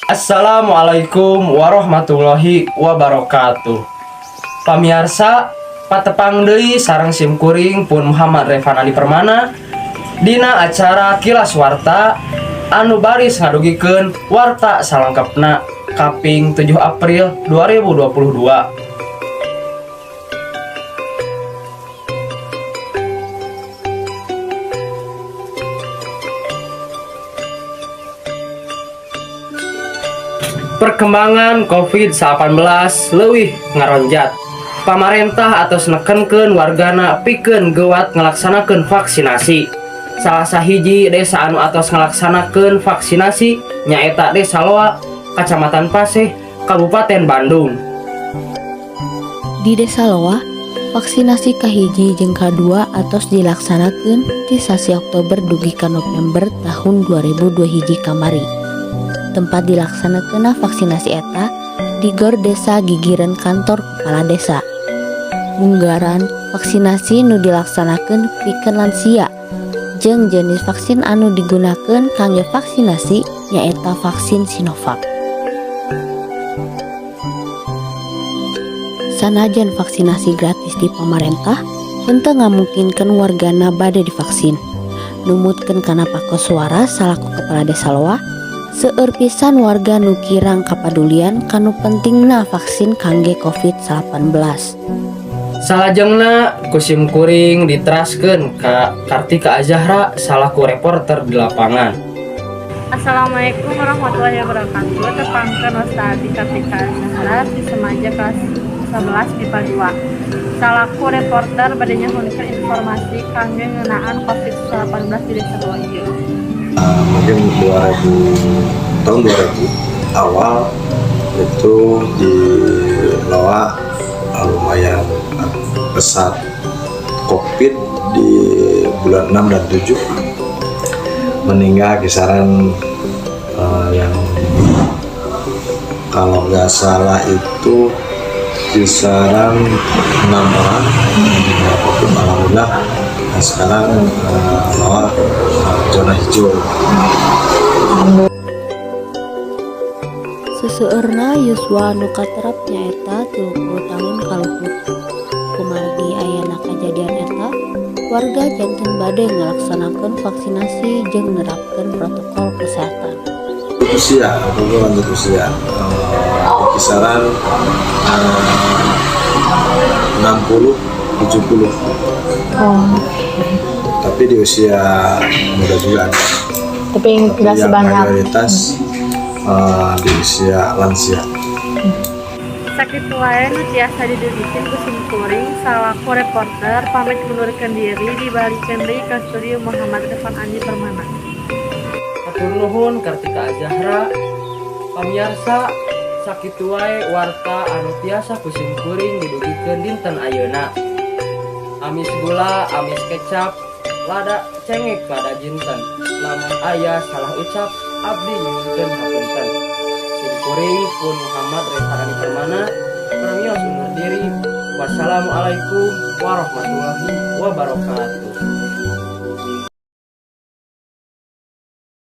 Assalamualaikum warahmatullahi wabarakatuh. Pamiarsa, patepang deui sareng sim kuring pun Muhammad Revan Andi Permana dina acara Kilas Warta anu baris ngadugikeun warta salengkepna kaping 7 April 2022. Perkembangan COVID-19 leuwih ngaronjat. Pamarentah atos nekenkeun wargana pikeun gewat ngalaksanakeun vaksinasi. Salah sahiji desa anu atos ngalaksanakeun vaksinasi nyaeta Desa Loa, Kacamatan Paseh, Kabupaten Bandung. Di Desa Loa, vaksinasi kahiji jeung kadua atos dilaksanakeun ti sasi Oktober dugi ka November tahun 2021 kamari. Tempat dilaksanakeunna vaksinasi eta di Gor Desa gigireun kantor kepala desa. Munggaran vaksinasi nu dilaksanakeun pikeun lansia jeung jenis vaksin anu digunakeun kangge vaksinasi nyaeta vaksin Sinovac. Sanajan vaksinasi gratis di pamarentah, henteu ngamungkinkeun wargana bade divaksin. Numutkeun kana Pak Koswara salaku kepala desa Loa, seueur pisan warga nu kirang kapadulian kanu pentingna vaksin kangge COVID-19. Salajengna ku sim kuring diteraskeun ka Kartika Azahra salaku reporter di lapangan. Assalamualaikum warahmatullahi wabarakatuh. Tepangkeun wasta abdi Kartika Zahra di Semaja kelas 11 MIPA 2. Salaku reporter bade nyahunkeun informasi kangge ngeunaan COVID-19 di Desa Loa ieu. Mungkin 2000, tahun 2000 awal itu di Loa lumayan pesat COVID. Di bulan 6 dan 7 meninggal kisaran yang kalau nggak salah itu kisaran enam orang meninggal COVID. Alhamdulillah, nah, sekarang Loa zona hijau. Seseueurna yuswa anu katerap nyaeta 30 tahun ka luhur. Kumargi ayana kajadian eta, warga janten bade ngalaksanakeun vaksinasi jeung nerapkeun protokol kesehatan. Usia atau lanjut usia di kisaran 60 70, tapi di usia muda juga ada. Tapi tapi nggak yang sebanyak mayoritas di usia lansia. Sakitu wae nu tiasa didugikeun ku sim kuring salaku reporter, pamit mundurkeun diri, dibalikeun deui ka studio Muhammad Revan Andi Permana. Hatur nuhun, Kartika Azahra. Pamiarsa, sakitu wae warta anu tiasa ku sim kuring didugikeun dinten ayeuna. Amis gula, amis kecap, lada cengek, lada jinten. Lamun aya salah ucap, abdi nyuhunkeun hapunten. Sim kuring pun Muhammad Revan Andi Permana permios undur diri. Wassalamualaikum warahmatullahi wabarakatuh.